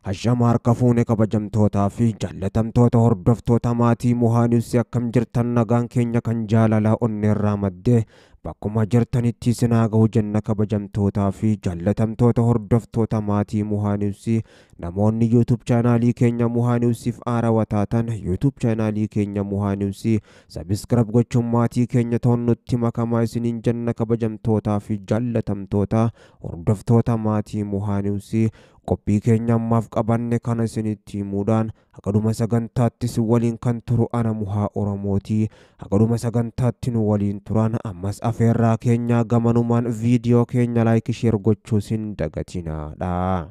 Hashama harka fuune kabajamtootaa fi jaallatamtoota hordoftoota maatii Muhaa Niwus akkam jirtan nagaan keenya kan jaalalaa onneerraa maddee bakkuma jirtanitti isin haa ga'u jenna kabajamtootaa fi jaallatamtoota hordoftoota maatii Muhaa Niwus. Namoonni YouTube chaanaalii keenya Muhaa Niwusiif haarawaa taatan YouTube chaanaalii keenya Muhaa Niwus subscribe gochuun maatii keenya ta'uun nutti makamaa isiniin jenna kabajamtootaa fi jaallatamtoota hordoftoota maatii Muhaa Niwus. Qophii keenya ammaaf qabanne kana isinitti himuudhaan hagaduma sagantaatti si waliin kan turu ana Muhaa Oromooti. Hagaduma sagantaatti nu waliin turan ammas afeerraa keenyaa gamanumaan viidiyoo keenya like share gochuu sin dagatinaadha.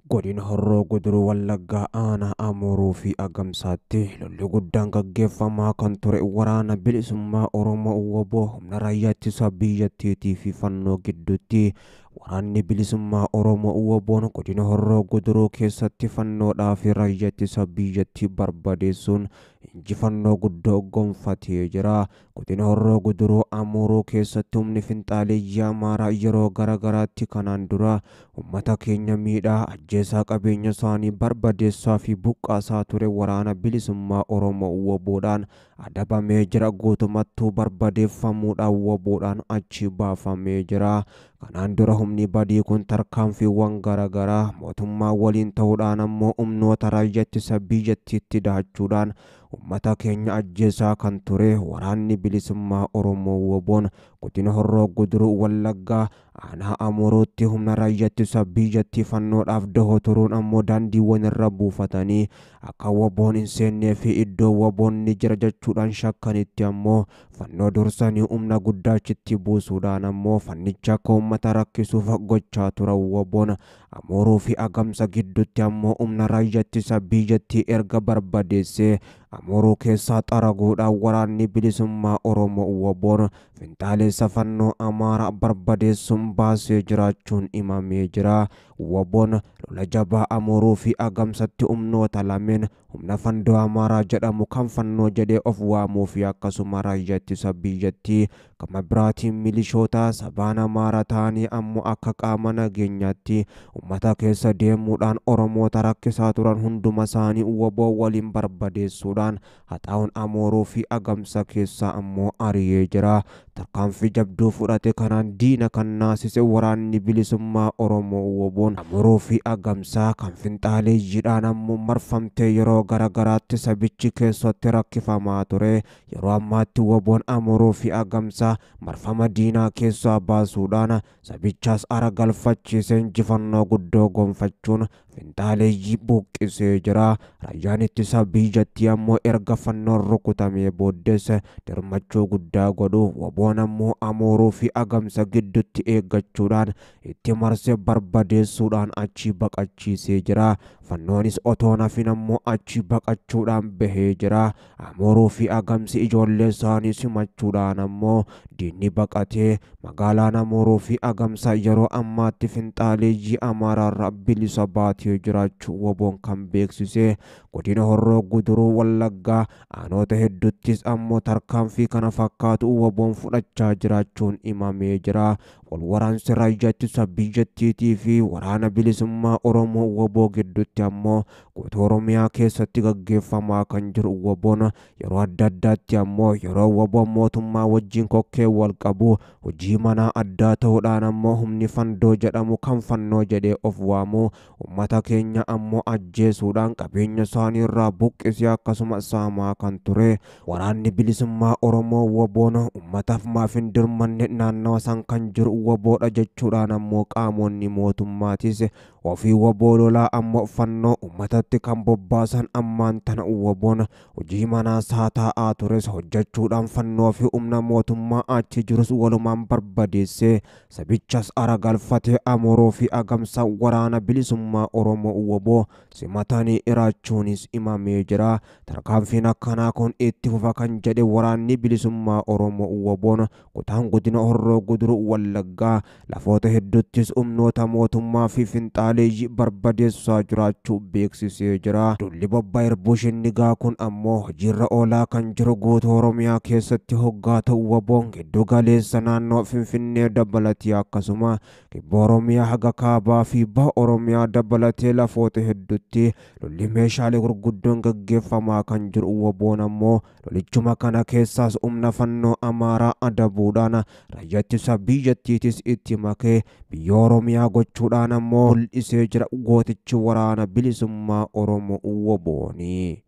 Godina Horroo Guduruu Wallaggaa aanaa Amooruu fi Agamsaatti lolli guddaan gaggeeffamaa kan ture waraana bilisummaa Oromoo WBO humna raayyaa ittisa biyyattiitii fi fannoo gidduutti waraanni bilisummaa Oromoo WBOn godina Horroo Guduruu keessatti fannoodhaa fi raayyaa ittisa biyyattii barbadeessuun injifannoo guddoo gonfatee jira. Godina Horroo Guduruu Amooruu keessatti humni finxaaleeyyii Amaaraa yeroo garaagaraatti kanaan dura uummata keenya miidhaa ajjeesaa qabeenya isaanii barbadeessaa fi buqqaasaa ture waraana bilisummaa Oromoo WBOdhaan adabamee jira. Guutumattuu barbadeeffamuudhaan WBOdhaan achi baafamee jira. Kanaan dura humni badii kun tarkaanfiiwwan garaagaraa mootummaa waliin ta'uudhaan ammoo humnoota raayyaa ittisa biyyattiitti dahachuudhaan uummata keenya ajjeesaa kan ture waraanni bilisummaa Oromoo WBOn godina Horroo Guduruu Wallaggaa aanaa Amooruutti humna raayyaa ittisa biyyattii fannoodhaaf dahoo turuun ammoo daandiiwwan irra buufatanii akka WBOn hin seennee fi iddoo WBOn ni jira jechuudhaan shakkanitti ammoo fannoo dursanii humna guddaa achitti buusuudhaan ammoo fannicha akka uummata rakkisuuf gochaa turan WBOn Amooruu fi Agamsa gidduutti ammoo humna raayyaa ittisa biyyattii erga barbadeessee Amooruu keessaa xaraguudhaan waraanni bilisummaa Oromoo WBOn finxaaleessa fannoo Amaaraa barbadeessuun baasee jiraachuun himamee jira. WBOn lola jabaa Amooruu fi Agamsatti humnoota lameen humna fandoo Amaaraa jedhamu kan fannoo jedhee of waamuu fi akkasuma raayyaa ittisa biyyattii gama biraatiin milishoota sabaan Amaaraa ta'anii ammoo akka qaama nageenyaatti uummata keessa deemuudhaan Oromoota rakkisaa turan hunduma isaanii WBO waliin barbadeessuudhaan haxaa'uun Amooruu fi Agamsa keessaa ammoo ari'ee jira. Tarkaanfii jabduu fudhate kanaan diina kan naasise waraanni bilisummaa Oromoo WBOn Amooruu fi Agamsaa kan finxaaleeyyiidhaan ammoo marfamtee yeroo garaagaraatti sabichi keessatti rakkifamaa ture. Yeroo ammaatti WBOn Amooruu fi Agamsaa marfama diinaa keessaa baasuudhaan sabichaas ara galfachiisee injifannoo guddoo gonfachuun finxaaleeyyii buqqisee jira. Raayyaan ittisa biyyattii ammoo erga fannoon rukutamee booddees dirmachuu guddaa godhu WBOn ammoo Amooruu fi Agamsa gidduutti eeggachuudhaan itti marsee barbadeessuudhaan achi baqachiisee jira. Fannoonis otoo nafin ammoo achi baqachuudhaan bahee jira. Amooruu fi Agamsi ijoollee isaanii simachuudhaan ammoo diinni baqatee magaalaan Amooruu fi Agamsa yeroo ammaatti finxaaleeyyii Amaaraarraa bilisa baatee jiraachuu WBOn kan beeksise. Godina Horroo Guduruu Wallaggaa aanoota hedduuttis ammoo tarkaanfii kana fakkaatu WBOn fudhachaa jiraachuun himamee jira. Wal waraansi raayyaa ittisa biyyattiitii fi waraana bilisummaa Oromoo WBO gidduutti ammoo guutuu Oromiyaa keessatti gaggeeffamaa kan jiru WBOn yeroo adda addaatti ammoo yeroo WBOn mootummaa wajjin kokkee wal qabu hojii manaa addaa ta'uudhaan ammoo humni fandoo jedhamu kan fannoo jedhee of waamu uummata keenya ammoo ajjeesuudhaan qabeenya isaanii irraa buqqisee akkasuma saamaa kan ture waraanni bilisummaa Oromoo WBOn uummataaf maaf hin dirmanne naannawa san kan jiru WBOdha jechuudhaan ammoo qaamonni mootummaatis ofii WBO lolaa ammoo fannoo uummatatti kan bobbaasan ammaan tana WBOn hojii manaa isaa taa'aa tures hojjechuudhaan fannoo fi humna mootummaa achi jirus walumaan barbadeessee sabichas ara galfatee Amooruu fi Agamsa waraana bilisummaa Oromoo WBO simatanii jiraachuunis himamee jira. Tarkaanfiin akkanaa kun itti fufa kan jedhe waraanni bilisummaa Oromoo WBOn kutaan godina Horroo Guduruu Wallaggaa lafoota hedduuttis humnoota mootummaa fi finxaalee finxaaleeyyii barbadeessaa jiraachuu beeksisee jira. Duulli bobbaa Irbuu Shinnigaa kun ammoo hojiirra oolaa kan jiru guutuu Oromiyaa keessatti hoggaa ta'u WBOn giddu galeessa naannoo Finfinnee dabalatee akkasuma kibba Oromiyaa haga kaabaa fi baha Oromiyaa dabalatee lafoota hedduutti lolli meeshaalee gurguddoon gaggeeffamaa kan jiru WBOn ammoo lolichuma kana keessaas humna fannoo Amaaraa adabuudhaan raayyaa ittisa biyyattiitis itti makee biyya Oromiyaa gochuudhaan ammoo mul'isee jira gootichi waraana bilisummaa Oromoo WBOni.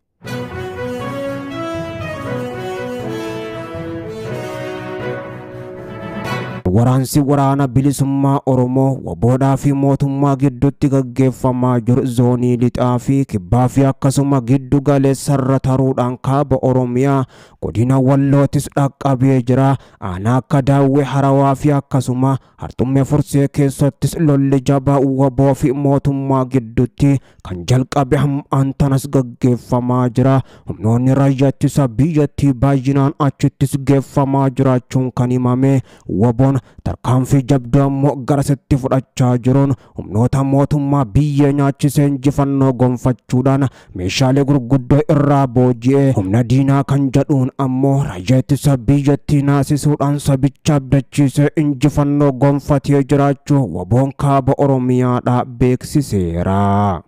Waraansi waraana bilisummaa Oromoo WBOdhaa fi mootummaa gidduutti gaggeeffamaa jiru zoonii lixaa fi kibbaa fi akkasuma giddu galeessarra taruudhaan kaaba Oromiyaa godina Wallootis dhaqqabee jira. Aanaa akka Daawwee Harawaa fi akkasuma Harxummee Fursee keessattis lolli jabaa WBO fi mootummaa gidduutti kan jalqabe hammaan tanas gaggeeffamaa jira. Humnoonni raayyaa ittisa biyyattii baay'inaan achittis geeffamaa jiraachuun kan himame WBOn tarkaanfii jabduu ammoo garasitti fudhachaa jiruun humnoota mootummaa biyya nyaachisee injifannoo gonfachuudhaan meeshaalee gurguddoo irraa booji'ee humna diinaa kan jedhuun ammoo raayyaa ittisa biyyattii naasisuudhaan sabicha abdachiisee injifannoo gonfatee jiraachuu WBOn kaaba Oromiyaadhaa beeksiseera.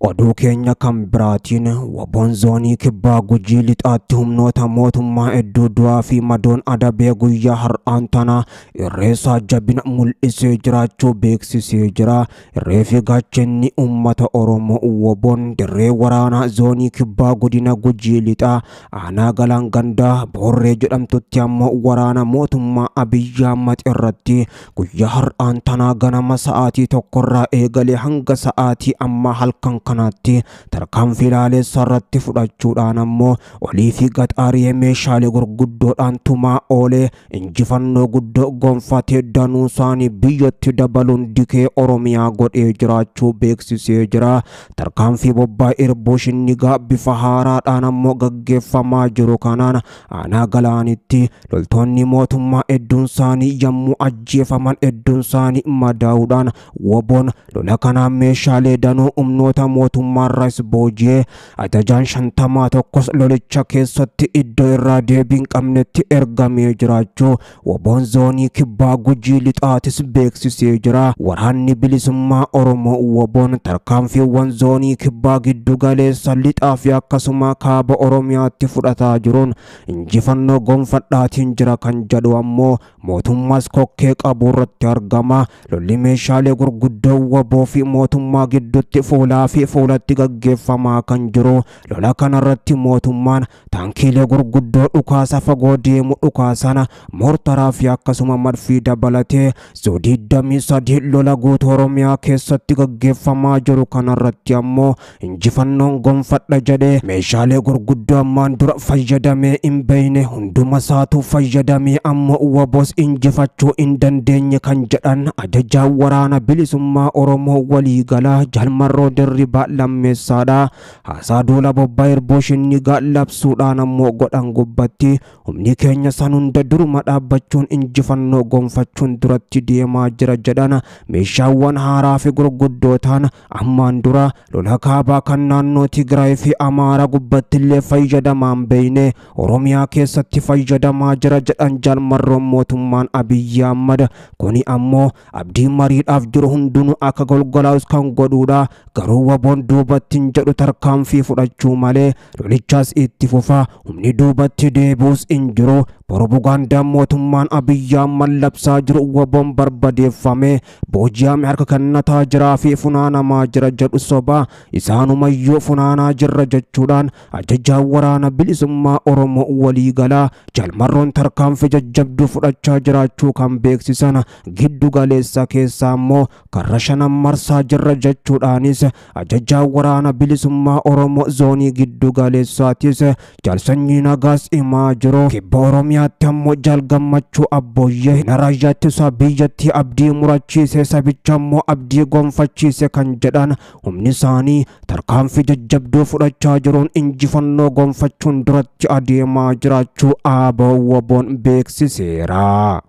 Oduu keenya kan biraatiin WBOn zoonii kibbaa Gujii lixaatti humnoota mootummaa hedduu du'aa fi madoon adabee guyyaa har'aan tana irreessaa jabina mul'isee jiraachuu beeksisee jira. Irree fi gaachanni uummata Oromoo WBOn dirree waraanaa zoonii kibbaa godina Gujii lixaa aanaa Galaan Gandaa Boorree jedhamtutti ammoo waraana mootummaa Abiyyi Ahmad irratti guyyaa har'aan tanaa ganama sa'aatii 1 eegalee hanga sa'aatii ammaa halkan kanaatti tarkaanfii laaleessaa irratti fudhachuudhaan ammoo olii fi gaxaariyee meeshaalee gurguddoodhaan tumaa oolee injifannoo guddoo gonfatee danuu isaanii biyyatti dabaluun dikee Oromiyaa godhee jiraachuu beeksisee jira. Tarkaanfii bobbaa Irbuu Shinnigaa bifa haaraadhaan ammoo gaggeeffamaa jiru kanaan aanaa Galaanitti loltoonni mootummaa hedduun isaanii yommuu ajjeefaman hedduun isaanii madaa'uudhaan WBOn lola kanaan meeshaalee danuu humnoota mootummaarraas booji'ee ajajaan 50 tokkos lolicha keessatti iddoo irraa deebii hin qabnetti ergamee jiraachuu WBOn zoonii kibbaa Gujii lixaatis beeksisee jira. Waraanni bilisummaa Oromoo WBOn tarkaanfiiwwan zoonii kibbaa giddu galeessa lixaa fi akkasuma kaaba Oromiyaatti fudhataa jiruun injifannoo gonfadhaatiin jira kan jedhu ammoo mootummaas kokkee qabu irratti argama. Lolli meeshaalee gurguddoo WBO fi mootummaa gidduutti fuulaa fi fuulatti gaggeeffamaa kan jiru lola kanarratti mootummaan taankiilee gurguddoo dhukaasa fagoo deemu dhukaasana moortaraa fi akkasuma madfii dabalatee zoodii 23 lola guutuu Oromiyaa keessatti gaggeeffamaa jiru kanarratti ammoo injifannoon gonfadha jedhee meeshaalee gurguddoo ammaan dura fayyadamee hin beekne hunduma isaatu fayyadamee ammoo WBOs injifachuu hin dandeenye kan jedhan ajajaa waraana bilisummaa Oromoo waliigalaa Jalmarroo Dirribaa Lammeessaadha. Haasaa duula bobbaa Irbuu Shinnigaa labsuudhaan ammoo godhan gubbatti humni keenya san hunda duruma dhaabbachuun injifannoo gonfachuun duratti deemaa jira jedhan meeshaawwan haaraa fi gurguddoo ta'an ammaan dura lola kaabaa kan naannoo Tigraay fi Amaaraa gubbatti illee fayyadamaan beekne Oromiyaa keessatti fayyadamaa jira jedhan Jalmarroon mootummaan Abiyyi Ahmad. Kuni ammoo abdii mariidhaaf jiru hundinuu akka golgolaa'us kan godhuudha. Garuu WBOn duubatti hin jedhu tarkaanfii fudhachuu malee lolichaas itti fufa humni duubatti deebi'us hin jiru. Propagandaan mootummaan Abiyyi Ahmad labsaa jiru WBOn barbadeeffame booji'ame harka kennataa jiraa fi funaanamaa jira jedhu soba isaanumayyuu funaanaa jirra jechuudhaan ajajaa waraana bilisummaa Oromoo waliigalaa Jalmarroon tarkaanfii jajjabduu fudhachaa jiraachuu kan beeksisan giddu galeessa keessaa ammoo karra shanan marsaa jirra jechuudhaanis ajajaa waraana bilisummaa Oromoo zoonii giddu galeessaatis Jaalsanyii Nagaas himaa jiru. Kibba Oromiyaatti ammoo Jaal Gammachuu Abbooyyee raayyaa ittisa biyyattii abdii murachiise sabicha ammoo abdii gonfachiise kan jedhan humni isaanii tarkaanfii jajjabduu fudhachaa jiruun injifannoo gonfachuun duratti adeemaa jiraachuu ABO WBOn beeksiseera.